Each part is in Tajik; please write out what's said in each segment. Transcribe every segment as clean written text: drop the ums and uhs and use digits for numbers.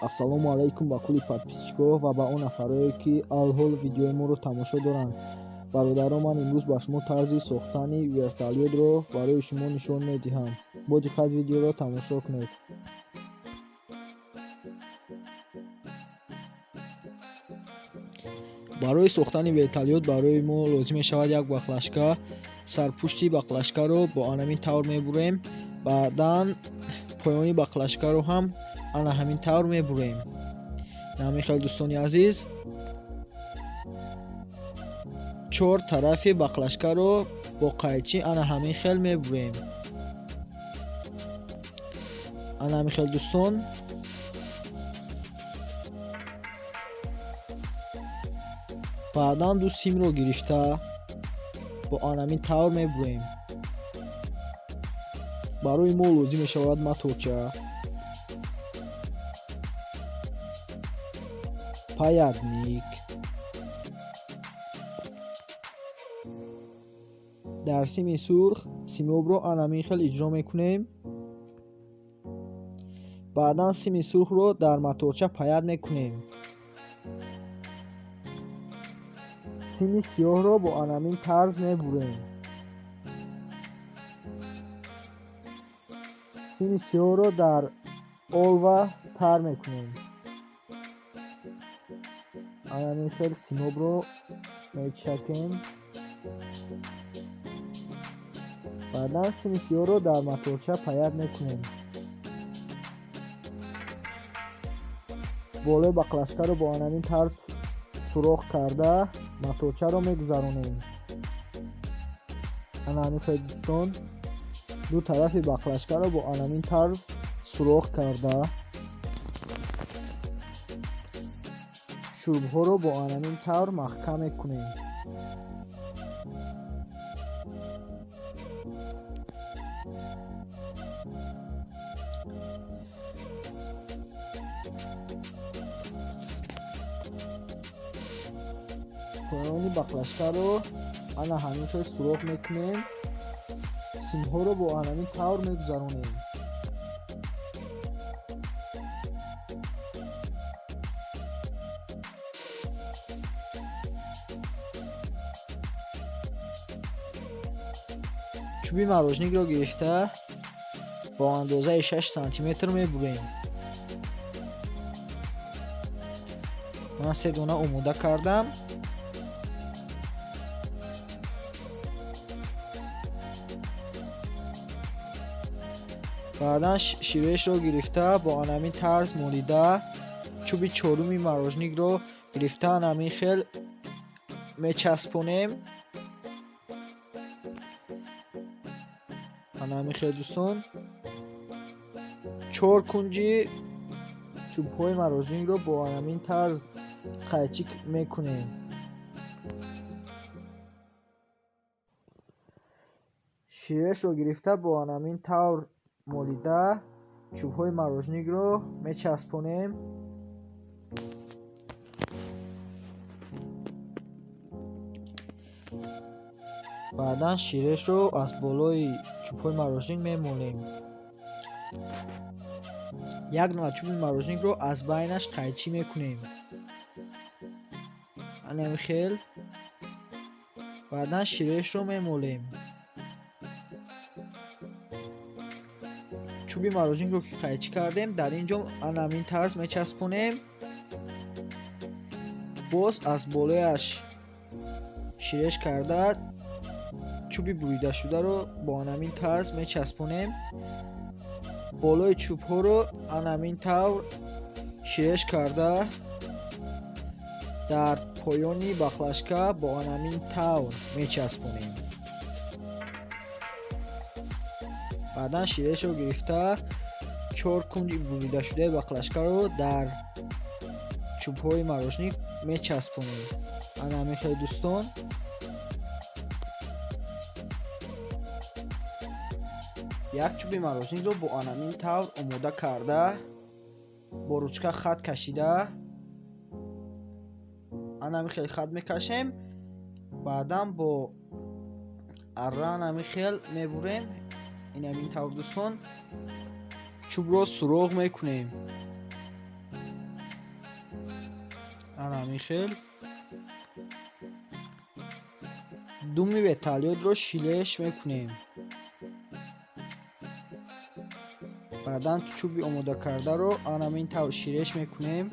Ассалому алайкум ба кулли подписчикҳо ва ба он нафарое, ки алҳол видеои моро тамошо доранд. Бародарон, ман имрӯз ба шумо тарзи сохтани вертолётро барои шумо нишон медиҳам. Бо диққат видеоро тамошо кунед. Барои сохтани вертолёт барои мо лозим мешавад як баклажка. Сарпушти баклажкаро бо анамин тавр мебурем, баъдан поёни баклажкаро ҳам ана ҳамин тавр мебурем. Ҳамин хел, дӯстони азиз, чор тарафи баклажкаро бо қайчи ана ҳамин хел мебурем. Ана ҳамин хел, дӯстон. Баъдан ду симро гирифта бо анамин тавр мебурем. Барои мо лозим мешавад маторча, паятник. Дар сими сурх симобро анамин хел иҷро мекунем. Баъдан сими сурхро дар моторча паят мекунем. Сими сиёҳро бо анамин тарз мебурем. Сими сиёҳро дар олва тар мекунем. Анамин хел симобро мечакем. Баъдан сими сиёҳро дар моторча паят мекунем. Болои баклажкаро бо анамин тарз сурох карда моторчаро мегузаронем. Ана ҳамин хел, дӯстон, ду тарафи баклажкаро бо анамин тарз сурох карда чӯбҳоро бо анамин тавр маҳкам мекунем. Поёни баклажкаро ана ҳамин хел сурох мекунем. Симҳоро бо анамин тавр мегузаронем. Чӯби морожникро гирифта бо андозаи 6 сантиметр мебурем. Ман се дона омода кардам. Баъдан ширешро гирифта бо анамин тарз молида чӯби чоруми морожникро гирифта анамин хел мечаспонем. Ана ҳамин хел, дӯстон, чор кунҷи чӯбҳои морожникро бо анамин тарз қайчи мекунем. Ширешро гирифта бо анамин тавр молида чӯбҳои морожникро мечаспонем. Баъдан ширешро аз болои чӯбҳои морожник мемолем. Як дона чӯби морожникро аз байнаш қайчӣ мекунем. Ана ҳамин хел. Баъдан ширешро мемолем. Чӯби морожникро ки қайчӣ кардем, дар ин ҷо ана ҳамин тарз мечаспонем. Боз аз болояш ширеш карда чӯби буридашударо бо анамин тарз мечаспонем. Болои чӯбҳоро анамин тавр ширеш карда дар поёни баклажка бо анамин тавр мечаспонем. Баъдан ширешро гирифта чор кунҷи буридашудаи баклажкаро дар чӯбҳои морожник мечаспонем. Ана ҳамин хел, дӯстон. Як чӯби морожникро бо анамин тавр омода карда бо ручка хат кашида ана ҳамин хел хат мекашем. Баъдан бо арра ана ҳамин хел мебурем. Ин ҳамин тавр, дӯстон, чӯбро суроғ мекунем. Ана ҳамин хел думи вертолётро ширеш мекунем. Баъдан чӯби омодакардаро ана ҳамин тавр ширеш мекунем.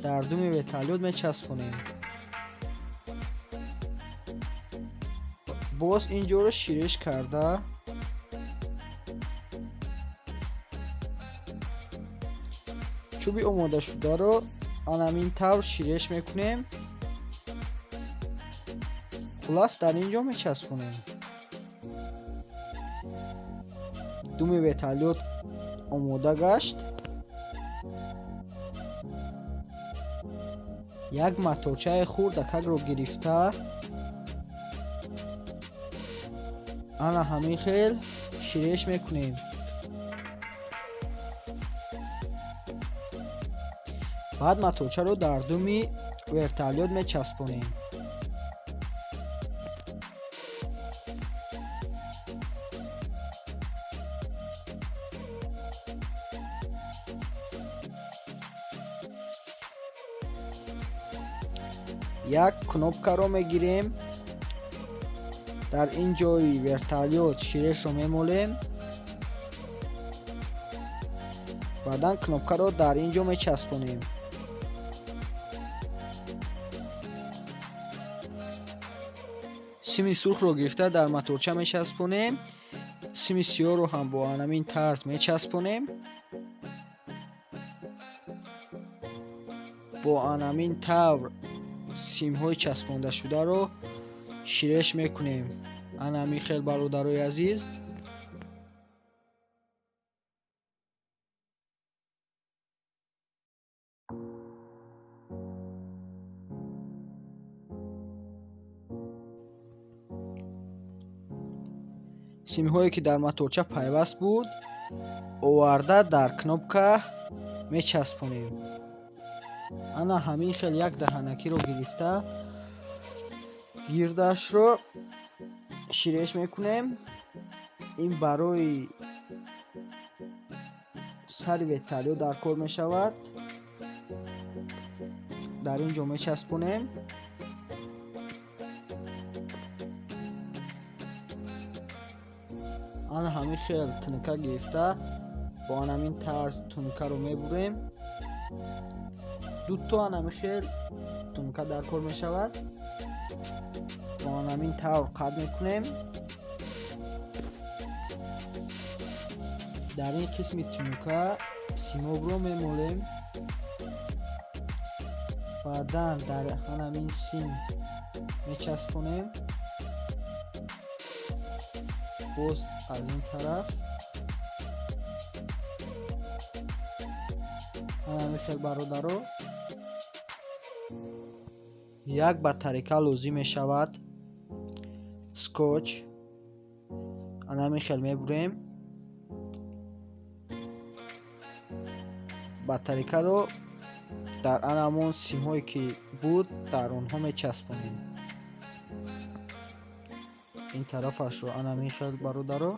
Дар думи вертолёт мечаспонем. Боз ин ҷоро ширеш карда чӯби омодашударо ана ҳамин тавр ширеш мекунем. Хулас дар ин ҷо мечаспонем. Думи вертолёт омода гашт. Як моторчаи хурдакакро гирифта ана ҳамин хел ширеш мекунем. Баъд моторчаро дар думи вертолёт мечаспонем. Як кнопкаро мегирем. Дар ин ҷои вертолёт ширешро мемолем. Баъдан кнопкаро дар ин ҷо мечаспонем. Сими сурхро гирифта дар моторча мечаспонем. Сими сиёҳро ҳам бо ҳамин тарз мечаспонем. Бо ҳамин тавр симҳои часпондашударо ширеш мекунем. Ана ҳамин хел бародарои азиз. Симҳое ки дар моторча пайваст буд оварда дар кнопка мечаспонем. Ана ҳамин хел як даҳанакиро гирифта гирдашро ширеш мекунем. Ин барои сари вертолёт дар кор мешавад. Дар ин ҷо мечаспонем. Ана ҳамин хел тунука гирифта бо ҳамин тарз тунукаро мебурем. Дуто ана ҳамин хел тунука дар кор мешавад. Бо ҳамин тавр қат мекунем. Дар ин қисми тунука симобро мемолем. Баъдан дар ҳамин сим мечаспонем. Боз аз ин тараф ҳамин хел бародаро як батарейка лозим мешавад. Скотч ана ҳамин хел мебурем. Батарейкаро дар ана ҳамон симҳое ки буд дар онҳо мечаспонем. Ин тарафашро ана ҳамин хел бародаро.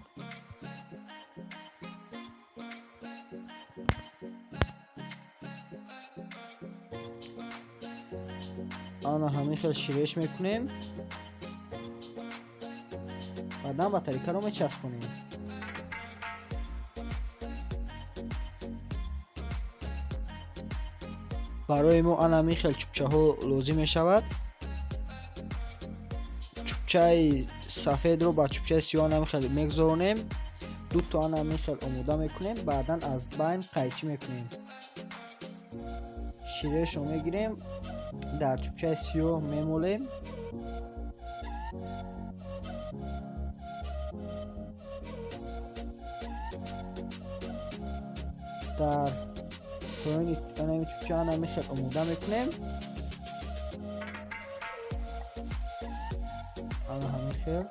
Ана ҳамин хел ширеш мекунем. Баъдан батарейкаро мечаспонем. Барои мо ана ҳамин хел чӯбчаҳо лозим мешавад. Чӯбчаи сафедро ба чӯбчаи сиёҳ ана ҳамин хел мегузоронем. Дуто ана ҳамин хел омода мекунем. Баъдан аз байн қайчӣ мекунем. Ширешро мегирем, дар чӯбчаи сиёҳ мемолем. Дар поёни ана ҳамин чӯбча ана ҳамин хел омода мекунем. Ана ҳамин хел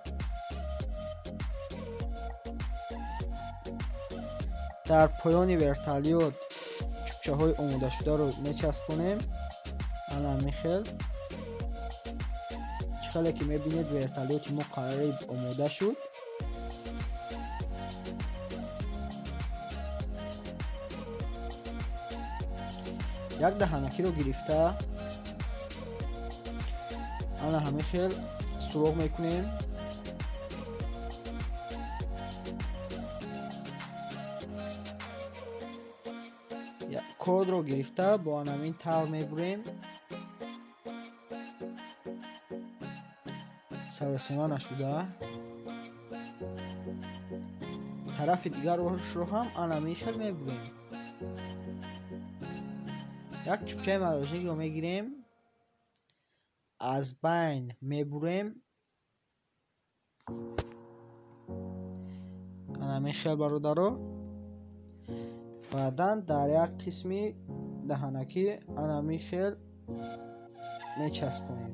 дар поёни вертолёт чӯбчаҳои омодашударо мечаспонем. Ана ҳамин хел чӣ хеле ки мебинед вертолёти мо қариб омода шуд. Як даҳанакиро гирифта ана ҳамин хел суроғ мекунем. Кордро гирифта бо анамин тавр мебурем. Саросема нашуда. Тарафи дигарашро ҳам анамин хел мебурем. Як чӯбчаи марожникро мегирем, аз байн мебурем. Анамин хел бародаро. Баъдан дар як қисми даҳанакӣ анамин хел мечаспонем.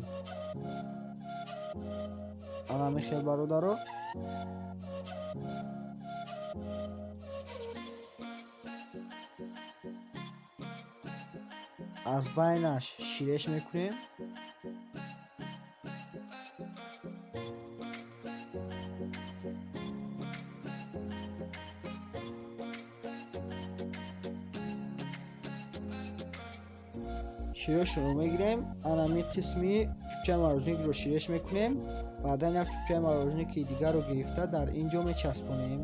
Анамин хел бародаро. Аз байнаш ширеш мекунем. Ширешро мегирем, анами қисми чӯбчаи марожникро ширеш мекунем. Баъдан як чӯбчаи марожники дигарро гирифта дар ин ҷо мечаспонем.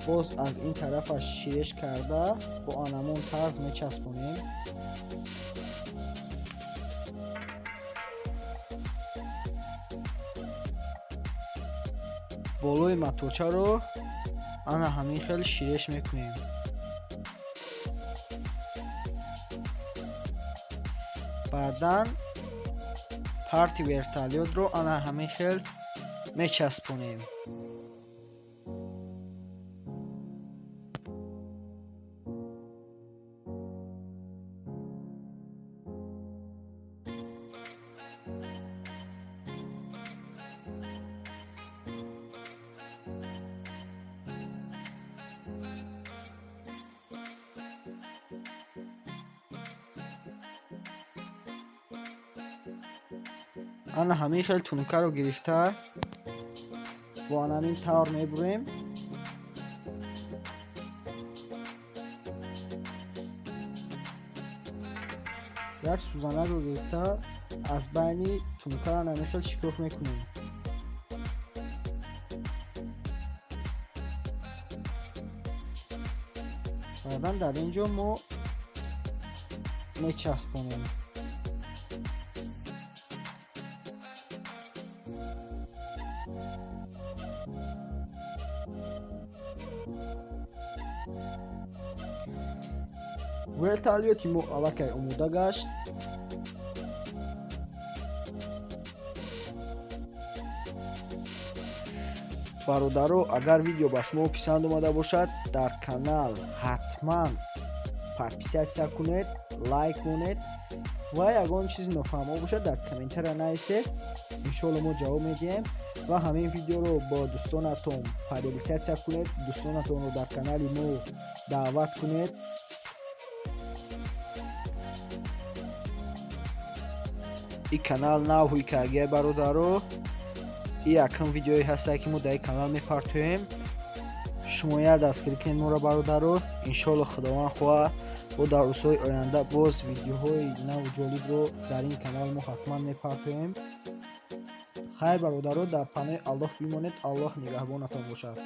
Боз аз ин тарафаш ширеш карда бо анамон тарз мечаспонем. Болои моторчаро ана ҳамин хел ширеш мекунем. Баъдан парти вертолётро ана ҳамин хел мечаспонем. Ана ҳамин хел тунукаро гирифта бо анамин тавр мебурем. Як сӯзанакро гирифта аз байни тунука ана ҳамин хел шикоф мекунем. Баъдан дар ин ҷо мо мечаспонем. Вертолёти мо аллакай омода гашт. Бародаро, агар видео ба шумо писанд омада бошад, дар канал ҳатман подписатсия кунед, лайк монед ва ягон чизи нофаҳмо бошад дар комментария нависед. Иншоалло мо ҷавоб медиҳем ва ҳамин видеоро бо дӯстонатон поделисатсия кунед, дӯстонатонро дар канали мо даъват кунед. И канал нав ҳуйкагия бародаро. И якум видеое ҳастае ки мо дар ин канал мепартоем. Шумоя дастгирӣ кунед моро бародаро. Иншоалло Худованд хоҳад бо дар рӯзҳои оянда боз видеоҳои наву ҷолибро дар ин канал мо ҳатман мепартоем. Хайр бародаро, дар паноҳи Аллоҳ бимонед. Аллоҳ нигаҳбонатон бошад.